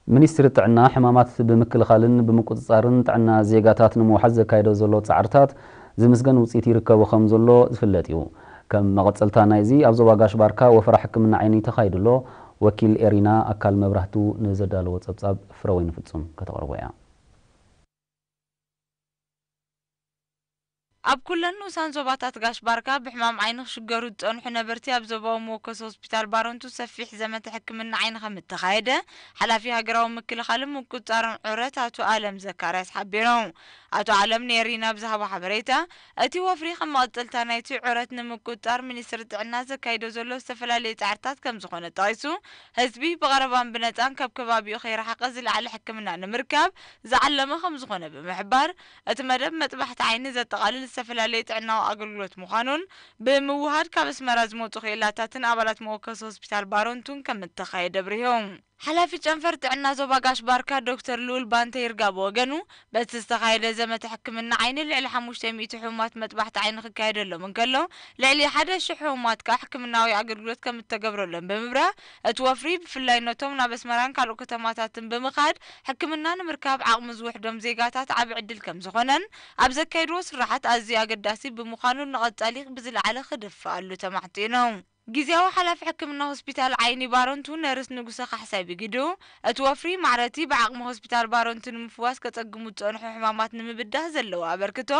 ሚኒስትሪ ጥዕና ሕማማት ብምክልኻልን ብምቁፅፃርን ጥዕና ዜጋታት ንምውሓስ ዘካየዶ ዘሎ ፃዕርታት ዝምስገን ውፅኢት ይርከቦ ከም ዘሎ ዝፍለጥ እዩ። ከም መቐፀልታ ናይዚ ኣብ ዞባ ጋሽ ባርካ ወፈራ ሕክምና ዓይኒ ተኻይዱ ኣሎ። ወኪል ኤሪና ኣካል መብራህቱ ንዘዳለዎ ፀብፃብ ፍረወይኒ ፍጹም ከተቕርቦ እያ። ኣብ ኩለን ንኡሳን ዞባታት ጋሽ ባርካ ብሕማም ዓይኒ ክሽገሩ ዝጸንሑ ነበርቲ ኣብ ዞባዊ መወከሲ ሆስፒታል ባረንቱ ሰፊሕ ዘመተ ሕክምና ዓይኒ ከም እተኻየደ ሓላፊ ሃገራዊ ምክልኻልን ምቁጽጻርን ዑረት ኣቶ ኣለም ዘካርያስ ሓቢሮም። ኣቶ ኣለም ንኤሪና ብዝሃቦ ሓበሬታ፣ እቲ ወፍሪ ከም መቐጸልታ ናይቲ ዑረት ንምቁጽጻር ሚኒስትሪ ጥዕና ዘካይዶ ዘሎ ዝተፈላለዩ ጻዕርታት ከም ዝኾነ ጠቒሱ፣ ህዝቢ ብቐረባን ብነጻን ካብ ከባቢኡ ከይረሓቐ ዝለዓለ ሕክምና ንምርካብ ዝዓለመ ከም ዝኾነ ብምሕባር፣ እቲ መደብ መጥባሕቲ ዓይኒ ዘጠቓልል ዝተፈላለዩ ጥዕናዊ ኣገልግሎት ምዃኑን ብምውሃድ ካብ ኣስመራ ዝመጹ ክኢላታትን ኣባላት መወከሲ ሆስፒታል ባረንቱን ከም እተኻየደ ኣብሪሆም። ሓላፊ ጨንፈር ጥዕና ዞባ ጋሽ ባርካ ዶክተር ልኡል ባንተ ይርጋ ብወገኑ፣ በቲ ዝተኻየደ ዘመተ ሕክምና ዓይኒ ልዕሊ ሓሙሽተ ሚእቲ ሕሙማት መጥባሕቲ ዓይኒ ክካየደሎም እንከሎ፣ ልዕሊ ሓደ ሽሕ ሕሙማት ከኣ ሕክምናዊ ኣገልግሎት ከም እተገብረሎም ብምብራህ፣ እቲ ወፍሪ ብፍላይ ነቶም ናብ ኣስመራን ካልኦት ከተማታትን ብምኻድ ሕክምና ንምርካብ ዓቕሚ ዝውሕዶም ዜጋታት ዓቢ ዕድል ከም ዝኾነን፣ ኣብ ዘካየድዎ ስራሓት ኣዝዩ ኣገዳሲ ብምዃኑ ንቐጻሊ ብዝለዓለ ክድፈኣሉ ተማሕጺኖም። ግዝያዊ ሓላፊ ሕክምና ሆስፒታል ዓይኒ ባረንቱ ነርስ ንጉሰ ካሕሳይ ብግዱ፣ እቲ ወፍሪ ማዕረቲ ብዓቕሚ ሆስፒታል ባረንቱ ንምፍዋስ ከጸግሙ ዝጸንሑ ሕማማት ንምብዳህ ዘለዎ ኣበርክቶ፣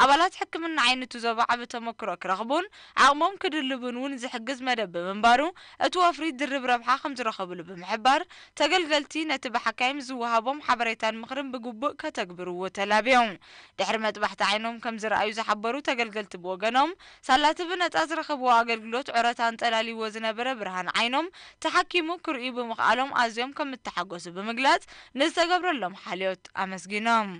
ኣባላት ሕክምና ዓይኒ እቲ ዞባ ዓቢ ተመክሮ ክረኽቡን ዓቕሞም ክድልቡን እውን ዝሕግዝ መደብ ብምንባሩ፣ እቲ ወፍሪ ድርብ ረብሓ ከም ዝረኸብሉ ብምሕባር፣ ተገልገልቲ ነቲ ብሓካይም ዝወሃቦም ሓበሬታን ምኽርን ብግቡእ ከተግብርዎ ተላብዮም። ድሕሪ መጥባሕቲ ዓይኖም ከም ዝረኣዩ ዝሓበሩ ተገልገልቲ ብወገኖም፣ ሳላቲ ብነጻ ዝረኸብዎ ኣገልግሎት ዑረት ኣንጸላልይዎ ዝነበረ ብርሃን ዓይኖም ተሓኪሙ ክርእዩ ብምኽኣሎም ኣዝዮም ከም እተሓጎሱ ብምግላጽ፣ ንዝተገብረሎም ሓልዮት ኣመስጊኖም።